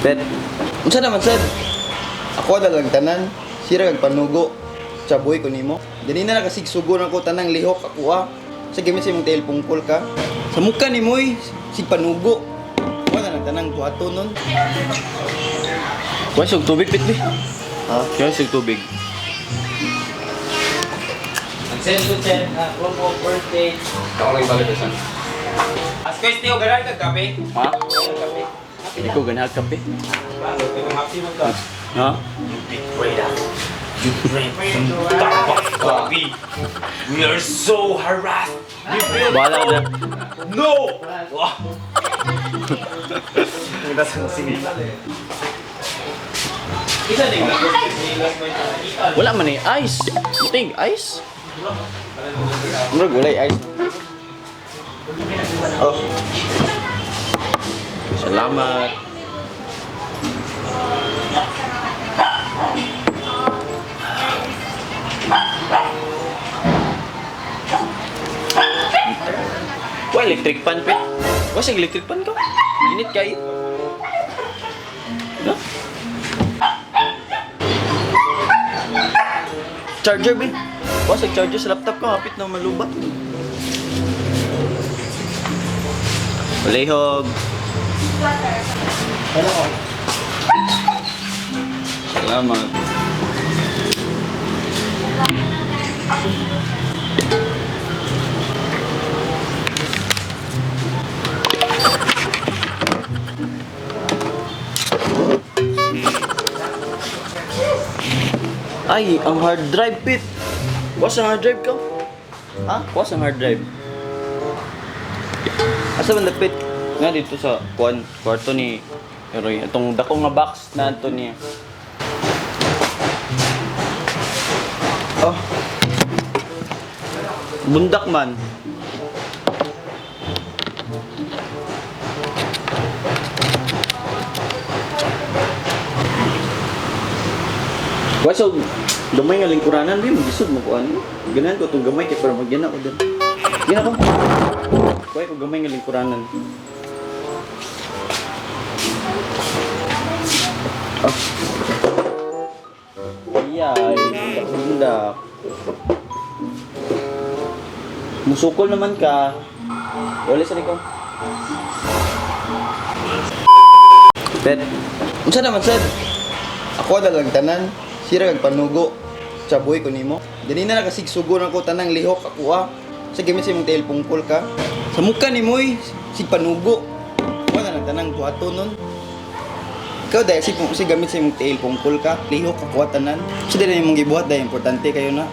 Bet. Unsa naman sad? Ako na lang tanan, sira kag panugo. Chaboy ko nimo. Dili na nakasigsugo na ko tanang lihok ako ah. Sa gamit sa imong tail pungkol ka. Sa muka ni moy, sig panugo. Wala na lang tanang buhaton nun. Kuha sig tubig pit bi. Ha? Kuha sig tubig. Send to send na promo birthday. Ako lang balik sa. As ko still ganan kag kape. Ha? Kape. Ikaw ganahan kape. Paano kay happy man ka? Ha? You big brother. You drink some Starbucks coffee. We are so harassed. We feel Bahala so na. No. Wah. Wala man eh ice. Buting ice. Murag walay ice. Oh, Salamat. Wa electric pan pit. Wa sa electric pan ko. Init kay. No? Charger bi. Wa sa charger sa laptop ko hapit na malubat. Walihog. Salamat. Ay, ang hard drive, Pit. What's ang hard drive ko? Ha? What's ang hard drive? Asa man dapit? Nga dito sa kuan, kwarto ni Roy. Itong dako nga box na ito niya. Oh, Bundak man. Why so gamay nga lingkuranan bi magisod mo kuan. Ganahan ko tong gamay kay para magyana ko din. Gina ko. Kuhay ko gamay nga lingkuranan. Oh. Iyay, bundak bundak. Musukol naman ka. Wala sa ikaw. Bet. Unsa naman sad? Ako na lang tanan, sira kag panugo. Chaboy ko nimo. Dili na nakasigsugo na ko tanang lihok ako ah. Sa gamit sa imong tail pungkol ka. Sa muka ni moy, sig panugo. Wala na lang tanang buhaton nun. Ikaw dahil sig, sig gamit sa imong tail pungkol ka, lihok ako ah, tanan. Sa dili imong gibuhat dahil importante kayo na.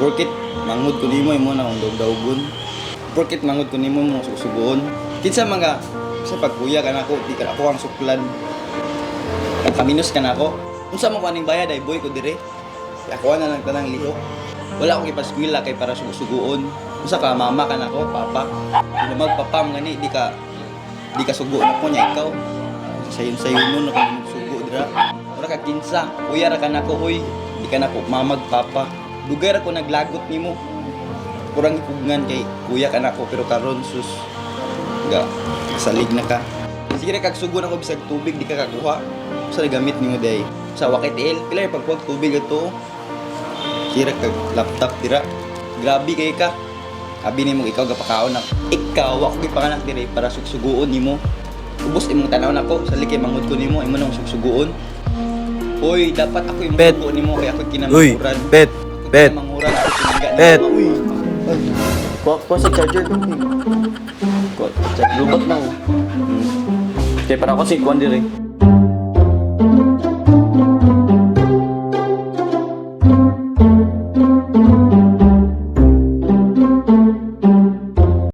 Work it, mangod ko nimo imo na akong dawg-dawgon. Work it, mangod ko nimo mo susugoon. Kinsa mga sa pagkuya ka nako, di ka ako ang suklan. Kaminos ka na ako. Unsa man ko aning bayad ay boy ko dire. Ako na lang tanang lihok. Wala akong ipaskwela kay para sugusuguon. Unsa ka mama ka nako, papa. Di magpapam gani di ka sugo nako nya ikaw. Sayon sayon nun ako sugo dira. Ora ka kinsa, kuya ra ka nako hoy. Di ka nako mamag papa. Dugay ra ko naglagot nimo. Kurang ipugngan kay kuya ka nako pero karon sus ga salig na ka. Sige ra kag sugo nako bisag tubig di ka kakuha. Sa gamit nimo day. Sa wakit el, pila yung pagkuha tubig ato. Sira kag laptop dira. Grabe kay ka. Abi nimo ikaw gapakaon na. Ikaw ako gipanganak dire para sugsuguon nimo. Ubos imong tanaw nako sa likay mangod ko nimo imo nang sugsuguon. Oy, dapat ako imong Bet. sugo nimo kay ako Uy, kinamanguran. Bet, Ako Bet. kinamanguran ako kinangga nimo. Bet. Uy. Uy. Kuha, kuha sa charger ko. Kuha, lubat na ko. Kaya para ako si Kuan dire.